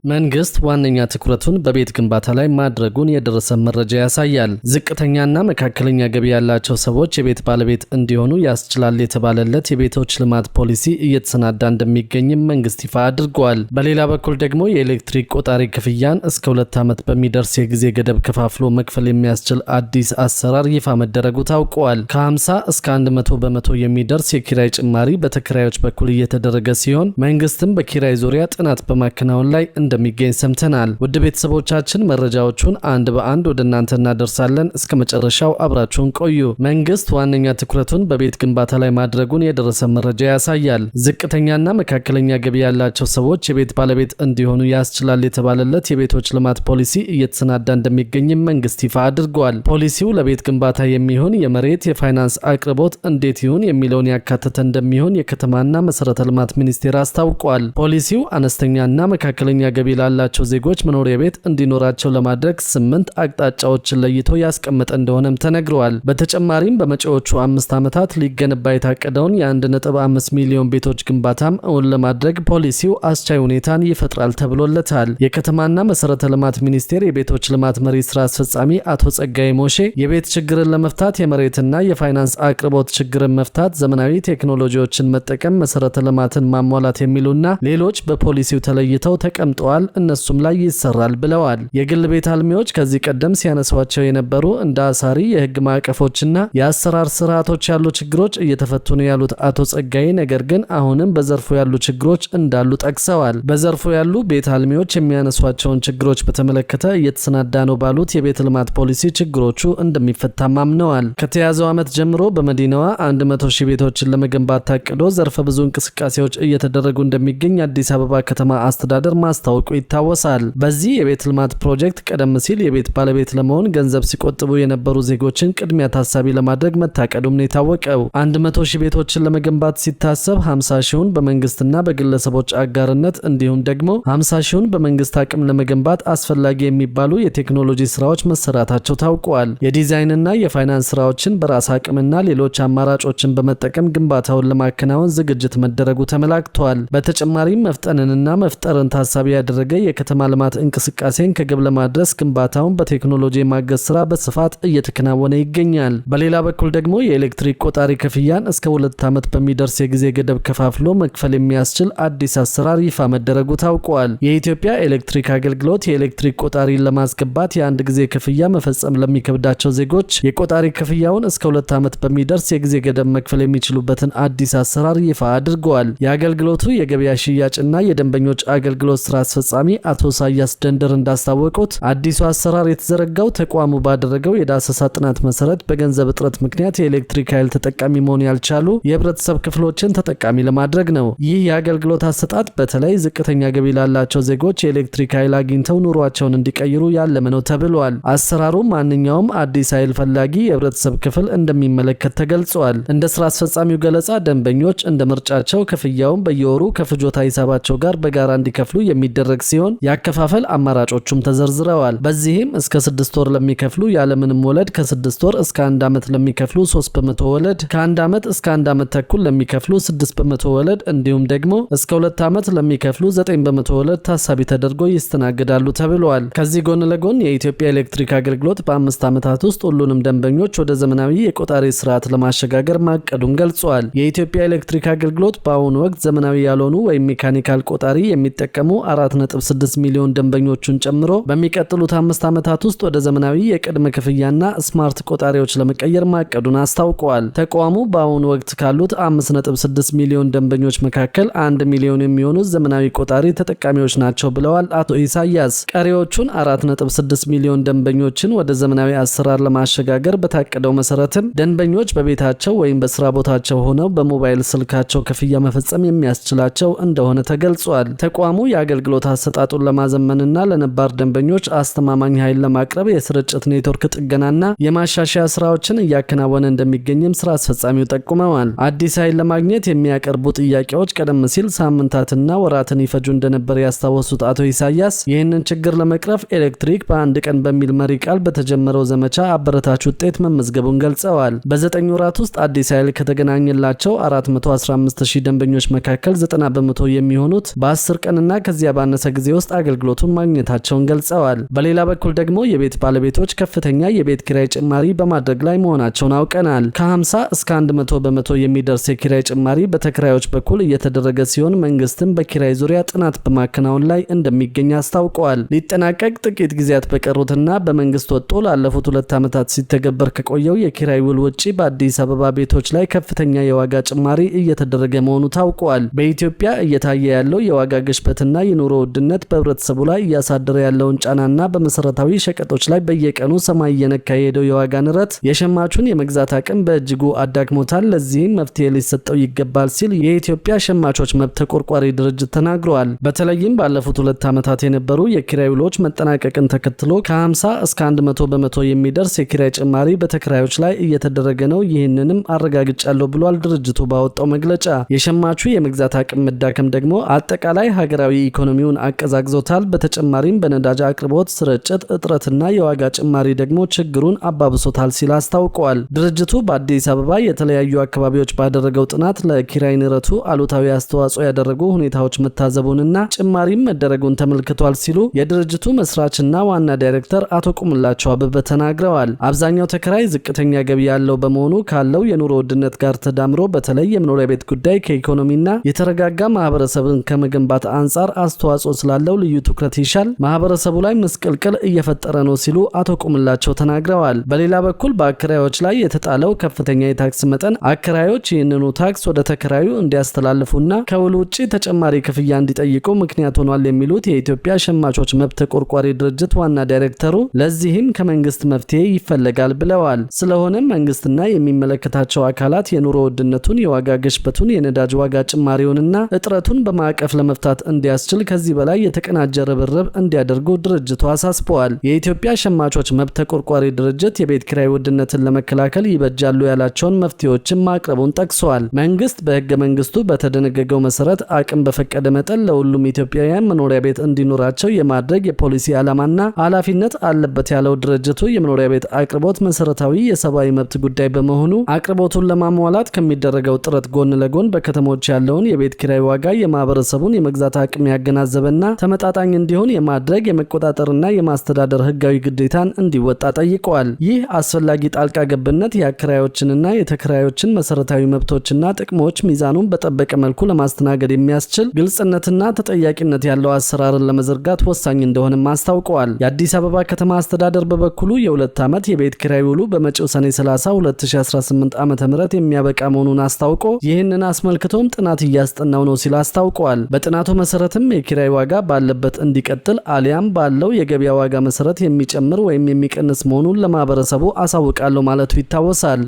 መንግስት ዋነኛ ትኩረቱን በቤት ግንባታ ላይ ማድረጉን የደረሰ መረጃ ያሳያል። ዝቅተኛና መካከለኛ ገቢ ያላቸው ሰዎች የቤት ባለቤት እንዲሆኑ ያስችላል የተባለለት የቤቶች ልማት ፖሊሲ እየተሰናዳ እንደሚገኝም መንግስት ይፋ አድርጓል። በሌላ በኩል ደግሞ የኤሌክትሪክ ቆጣሪ ክፍያን እስከ 2 ዓመት በሚደርስ የጊዜ ገደብ ከፋፍሎ መክፈል የሚያስችል አዲስ አሰራር ይፋ መደረጉ ታውቋል። ከ50 እስከ 100% የሚደርስ የኪራይ ጭማሪ በተከራዮች በኩል እየተደረገ ሲሆን፣ መንግስትም በኪራይ ዙሪያ ጥናት በማከናወን ላይ እንደሚገኝ ሰምተናል። ውድ ቤተሰቦቻችን፣ መረጃዎቹን አንድ በአንድ ወደ እናንተ እናደርሳለን። እስከ መጨረሻው አብራችሁን ቆዩ። መንግስት ዋነኛ ትኩረቱን በቤት ግንባታ ላይ ማድረጉን የደረሰ መረጃ ያሳያል። ዝቅተኛና መካከለኛ ገቢ ያላቸው ሰዎች የቤት ባለቤት እንዲሆኑ ያስችላል የተባለለት የቤቶች ልማት ፖሊሲ እየተሰናዳ እንደሚገኝም መንግስት ይፋ አድርጓል። ፖሊሲው ለቤት ግንባታ የሚሆን የመሬት፣ የፋይናንስ አቅርቦት እንዴት ይሁን የሚለውን ያካተተ እንደሚሆን የከተማና መሰረተ ልማት ሚኒስቴር አስታውቋል። ፖሊሲው አነስተኛና መካከለኛ ገቢ ላላቸው ዜጎች መኖሪያ ቤት እንዲኖራቸው ለማድረግ ስምንት አቅጣጫዎችን ለይቶ ያስቀመጠ እንደሆነም ተነግረዋል። በተጨማሪም በመጪዎቹ 5 ዓመታት ሊገነባ የታቀደውን የ1.5 ሚሊዮን ቤቶች ግንባታም እውን ለማድረግ ፖሊሲው አስቻይ ሁኔታን ይፈጥራል ተብሎለታል። የከተማና መሰረተ ልማት ሚኒስቴር የቤቶች ልማት መሪ ስራ አስፈጻሚ አቶ ጸጋዬ ሞሼ የቤት ችግርን ለመፍታት የመሬትና የፋይናንስ አቅርቦት ችግርን መፍታት፣ ዘመናዊ ቴክኖሎጂዎችን መጠቀም፣ መሰረተ ልማትን ማሟላት የሚሉና ሌሎች በፖሊሲው ተለይተው ተቀምጠዋል፣ እነሱም ላይ ይሰራል ብለዋል። የግል ቤት አልሚዎች ከዚህ ቀደም ሲያነሷቸው የነበሩ እንደ አሳሪ የህግ ማዕቀፎችና የአሰራር ስርዓቶች ያሉ ችግሮች እየተፈቱ ነው ያሉት አቶ ጸጋዬ፣ ነገር ግን አሁንም በዘርፉ ያሉ ችግሮች እንዳሉ ጠቅሰዋል። በዘርፉ ያሉ ቤት አልሚዎች የሚያነሷቸውን ችግሮች በተመለከተ እየተሰናዳ ነው ባሉት የቤት ልማት ፖሊሲ ችግሮቹ እንደሚፈታም አምነዋል። ከተያዘው ዓመት ጀምሮ በመዲናዋ 100 ሺህ ቤቶችን ለመገንባት ታቅዶ ዘርፈ ብዙ እንቅስቃሴዎች እየተደረጉ እንደሚገኝ አዲስ አበባ ከተማ አስተዳደር ማስታወቁ ይታወሳል። በዚህ የቤት ልማት ፕሮጀክት ቀደም ሲል የቤት ባለቤት ለመሆን ገንዘብ ሲቆጥቡ የነበሩ ዜጎችን ቅድሚያ ታሳቢ ለማድረግ መታቀዱም ነው የታወቀው። 100 ሺህ ቤቶችን ለመገንባት ሲታሰብ 50 ሺውን በመንግስትና በግለሰቦች አጋርነት እንዲሁም ደግሞ 50 ሺውን በመንግስት አቅም ለመገንባት አስፈላጊ የሚባሉ የቴክኖሎጂ ስራዎች መሰራታቸው ታውቋል። የዲዛይንና የፋይናንስ ስራዎችን በራስ አቅምና ሌሎች አማራጮችን በመጠቀም ግንባታውን ለማከናወን ዝግጅት መደረጉ ተመላክቷል። በተጨማሪም መፍጠንንና መፍጠርን ታሳቢ ያደረገ የከተማ ልማት እንቅስቃሴን ከግብ ለማድረስ ግንባታውን በቴክኖሎጂ የማገዝ ስራ በስፋት እየተከናወነ ይገኛል። በሌላ በኩል ደግሞ የኤሌክትሪክ ቆጣሪ ክፍያን እስከ 2 ዓመት በሚደርስ የጊዜ ገደብ ከፋፍሎ መክፈል የሚያስችል አዲስ አሰራር ይፋ መደረጉ ታውቋል። የኢትዮጵያ ኤሌክትሪክ አገልግሎት የኤሌክትሪክ ቆጣሪን ለማስገባት የአንድ ጊዜ ክፍያ መፈጸም ለሚከብዳቸው ዜጎች የቆጣሪ ክፍያውን እስከ 2 ዓመት በሚደርስ የጊዜ ገደብ መክፈል የሚችሉበትን አዲስ አሰራር ይፋ አድርገዋል። የአገልግሎቱ የገበያ ሽያጭና የደንበኞች አገልግሎት ስራ አስፈጻሚ አቶ ኢሳያስ ደንደር እንዳስታወቁት፣ አዲሱ አሰራር የተዘረጋው ተቋሙ ባደረገው የዳሰሳ ጥናት መሰረት በገንዘብ እጥረት ምክንያት የኤሌክትሪክ ኃይል ተጠቃሚ መሆን ያልቻሉ የህብረተሰብ ክፍሎችን ተጠቃሚ ለማድረግ ነው። ይህ የአገልግሎት አሰጣጥ በተለይ ዝቅተኛ ገቢ ላላቸው ዜጎች የኤሌክትሪክ ኃይል አግኝተው ኑሯቸውን እንዲቀይሩ ያለመ ነው ተብሏል። አሰራሩ ማንኛውም አዲስ ኃይል ፈላጊ የህብረተሰብ ክፍል እንደሚመለከት ተገልጿል። እንደ ስራ አስፈጻሚው ገለጻ ደንበኞች እንደ ምርጫቸው ክፍያውን በየወሩ ከፍጆታ ሂሳባቸው ጋር በጋራ እንዲከፍሉ የሚደረግ ሲሆን፣ የአከፋፈል አማራጮቹም ተዘርዝረዋል። በዚህም እስከ 6 ወር ለሚከፍሉ ያለምንም ወለድ፣ ከ6 ወር እስከ አንድ ዓመት ለሚከፍሉ 3% ወለድ፣ ከ1 ዓመት እስከ አንድ ዓመት ተኩል ለሚከፍሉ 6% ወለድ እንዲሁም ደግሞ እስከ 2 ዓመት ለሚከፍሉ 9% ወለድ ታሳቢ ተደርጎ ይስተናግዳሉ ተብሏል። ከዚህ ጎን ለጎን የኢትዮጵያ ኤሌክትሪክ አገልግሎት በ5 ዓመታት ውስጥ ሁሉንም ደንበኞች ወደ ዘመናዊ የቆጣሪ ስርዓት ለማሸጋገር ማቀዱን ገልጿል። የኢትዮጵያ ኤሌክትሪክ አገልግሎት በአሁኑ ወቅት ዘመናዊ ያልሆኑ ወይም ሜካኒካል ቆጣሪ የሚጠቀሙ 4.6 ሚሊዮን ደንበኞቹን ጨምሮ በሚቀጥሉት 5 ዓመታት ውስጥ ወደ ዘመናዊ የቅድመ ክፍያና ስማርት ቆጣሪዎች ለመቀየር ማቀዱን አስታውቋል። ተቋሙ በአሁኑ ወቅት ካሉት 5.6 ሚሊዮን ደንበኞች መካከል 1 ሚሊዮን የሚሆኑት ዘመናዊ ቆጣሪ ተጠቃሚዎች ናቸው ብለዋል አቶ ኢሳያስ። ቀሪዎቹን 4.6 ሚሊዮን ደንበኞችን ወደ ዘመናዊ አሰራር ለማሸጋገር በታቀደው መሰረትም ደንበኞች በቤታቸው ወይም በስራ ቦታቸው ሆነው በሞባይል ስልካቸው ክፍያ መፈጸም የሚያስችላቸው እንደሆነ ተገልጿል። ተቋሙ የአገልግሎት አሰጣጡን ለማዘመንና ለነባር ደንበኞች አስተማማኝ ኃይል ለማቅረብ የስርጭት ኔትወርክ ጥገናና የማሻሻያ ስራዎችን እያከናወነ እንደሚገኝም ስራ አስፈጻሚው ጠቁመዋል። አዲስ ኃይል ለማግኘት የሚያቀርቡ ጥያቄዎች ቀደም ሲል ሳምንታትና ወራትን ይፈጁ እንደነበር ያስታወሱት አቶ ኢሳያስ፣ ይህንን ችግር ለመቅረፍ ኤሌክትሪክ በአንድ ቀን በሚል መሪ ቃል በተጀመረው ዘመቻ አበረታች ውጤት መመዝገቡን ገልጸዋል። በ9 ወራት ውስጥ አዲስ ኃይል ከተገናኘላቸው 415 ሺህ ደንበኞች መካከል 90% የሚሆኑት በ10 ቀንና ከዚያ ባነሰ ባነሰ ጊዜ ውስጥ አገልግሎቱን ማግኘታቸውን ገልጸዋል። በሌላ በኩል ደግሞ የቤት ባለቤቶች ከፍተኛ የቤት ኪራይ ጭማሪ በማድረግ ላይ መሆናቸውን አውቀናል። ከ50 እስከ 100% የሚደርስ የኪራይ ጭማሪ በተከራዮች በኩል እየተደረገ ሲሆን መንግስትም በኪራይ ዙሪያ ጥናት በማከናወን ላይ እንደሚገኝ አስታውቀዋል። ሊጠናቀቅ ጥቂት ጊዜያት በቀሩትና በመንግስት ወጥቶ ላለፉት 2 ዓመታት ሲተገበር ከቆየው የኪራይ ውል ውጪ በአዲስ አበባ ቤቶች ላይ ከፍተኛ የዋጋ ጭማሪ እየተደረገ መሆኑ ታውቋል። በኢትዮጵያ እየታየ ያለው የዋጋ ግሽበትና የኑሮ ውድነት በህብረተሰቡ ላይ እያሳደረ ያለውን ጫናና በመሰረታዊ ሸቀጦች ላይ በየቀኑ ሰማይ እየነካ የሄደው የዋጋ ንረት የሸማቹን የመግዛት አቅም በእጅጉ አዳክሞታል። ለዚህም መፍትሄ ሊሰጠው ይገባል ሲል የኢትዮጵያ ሸማቾች መብት ተቆርቋሪ ድርጅት ተናግረዋል። በተለይም ባለፉት 2 ዓመታት የነበሩ የኪራይ ውሎች መጠናቀቅን ተከትሎ ከ50 እስከ 100% የሚደርስ የኪራይ ጭማሪ በተከራዮች ላይ እየተደረገ ነው። ይህንንም አረጋግጫለሁ ብሏል ድርጅቱ ባወጣው መግለጫ። የሸማቹ የመግዛት አቅም መዳከም ደግሞ አጠቃላይ ሀገራዊ ኢኮኖሚውን አቀዛቅዞታል። በተጨማሪም በነዳጅ አቅርቦት ስርጭት እጥረትና የዋጋ ጭማሪ ደግሞ ችግሩን አባብሶታል ሲል አስታውቀዋል። ድርጅቱ በአዲስ አበባ የተለያዩ አካባቢዎች ባደረገው ጥናት ለኪራይ ንረቱ አሉታዊ አስተዋጽኦ ያደረጉ ሁኔታዎች መታዘቡንና ጭማሪም መደረጉን ተመልክቷል ሲሉ የድርጅቱ መስራችና ዋና ዳይሬክተር አቶ ቁምላቸው አበበ ተናግረዋል። አብዛኛው ተከራይ ዝቅተኛ ገቢ ያለው በመሆኑ ካለው የኑሮ ውድነት ጋር ተዳምሮ በተለይ የመኖሪያ ቤት ጉዳይ ከኢኮኖሚና የተረጋጋ ማህበረሰብን ከመገንባት አንጻር አስተዋጽኦ ስላለው ልዩ ትኩረት ይሻል፣ ማህበረሰቡ ላይ ምስቅልቅል እየፈጠረ ነው ሲሉ አቶ ቁምላቸው ተናግረዋል። በሌላ በኩል በአከራዮች ላይ የተጣለው ከፍተኛ የታክስ መጠን አከራዮች ይህንኑ ታክስ ወደ ተከራዩ እንዲያስተላልፉና ከውል ውጭ ተጨማሪ ክፍያ እንዲጠይቁ ምክንያት ሆኗል የሚሉት የኢትዮጵያ ሸማቾች መብት ተቆርቋሪ ድርጅት ዋና ዳይሬክተሩ ለዚህም ከመንግስት መፍትሄ ይፈለጋል ብለዋል። ስለሆነም መንግስትና የሚመለከታቸው አካላት የኑሮ ውድነቱን፣ የዋጋ ግሽበቱን፣ የነዳጅ ዋጋ ጭማሪውንና እጥረቱን በማዕቀፍ ለመፍታት እንዲያስችል ከዚህ በላይ የተቀናጀ ርብርብ እንዲያደርጉ ድርጅቱ አሳስበዋል። የኢትዮጵያ ሸማቾች መብት ተቆርቋሪ ድርጅት የቤት ኪራይ ውድነትን ለመከላከል ይበጃሉ ያላቸውን መፍትሄዎችን ማቅረቡን ጠቅሰዋል። መንግስት በህገ መንግስቱ በተደነገገው መሰረት አቅም በፈቀደ መጠን ለሁሉም ኢትዮጵያውያን መኖሪያ ቤት እንዲኖራቸው የማድረግ የፖሊሲ ዓላማና ኃላፊነት አለበት ያለው ድርጅቱ የመኖሪያ ቤት አቅርቦት መሰረታዊ የሰብአዊ መብት ጉዳይ በመሆኑ አቅርቦቱን ለማሟላት ከሚደረገው ጥረት ጎን ለጎን በከተሞች ያለውን የቤት ኪራይ ዋጋ የማህበረሰቡን የመግዛት አቅም ያገናዘበና ተመጣጣኝ እንዲሆን የማድረግ፣ የመቆጣጠርና የማስተዳደር ህጋዊ ግዴታን እንዲወጣ ጠይቀዋል። ይህ አስፈላጊ ጣልቃ ገብነት የአከራዮችንና የተከራዮችን መሰረታዊ መብቶችና ጥቅሞች ሚዛኑን በጠበቀ መልኩ ለማስተናገድ የሚያስችል ግልጽነትና ተጠያቂነት ያለው አሰራርን ለመዘርጋት ወሳኝ እንደሆነም አስታውቀዋል። የአዲስ አበባ ከተማ አስተዳደር በበኩሉ የ2 ዓመት የቤት ኪራይ ውሉ በመጪው ሰኔ 30 2018 ዓ.ም የሚያበቃ መሆኑን አስታውቆ ይህንን አስመልክቶም ጥናት እያስጠናው ነው ሲል አስታውቀዋል። በጥናቱ መሰረትም የኪራይ ዋጋ ባለበት እንዲቀጥል አሊያም ባለው የገበያ ዋጋ መሰረት የሚጨምር ወይም የሚቀንስ መሆኑን ለማህበረሰቡ አሳውቃለሁ ማለቱ ይታወሳል።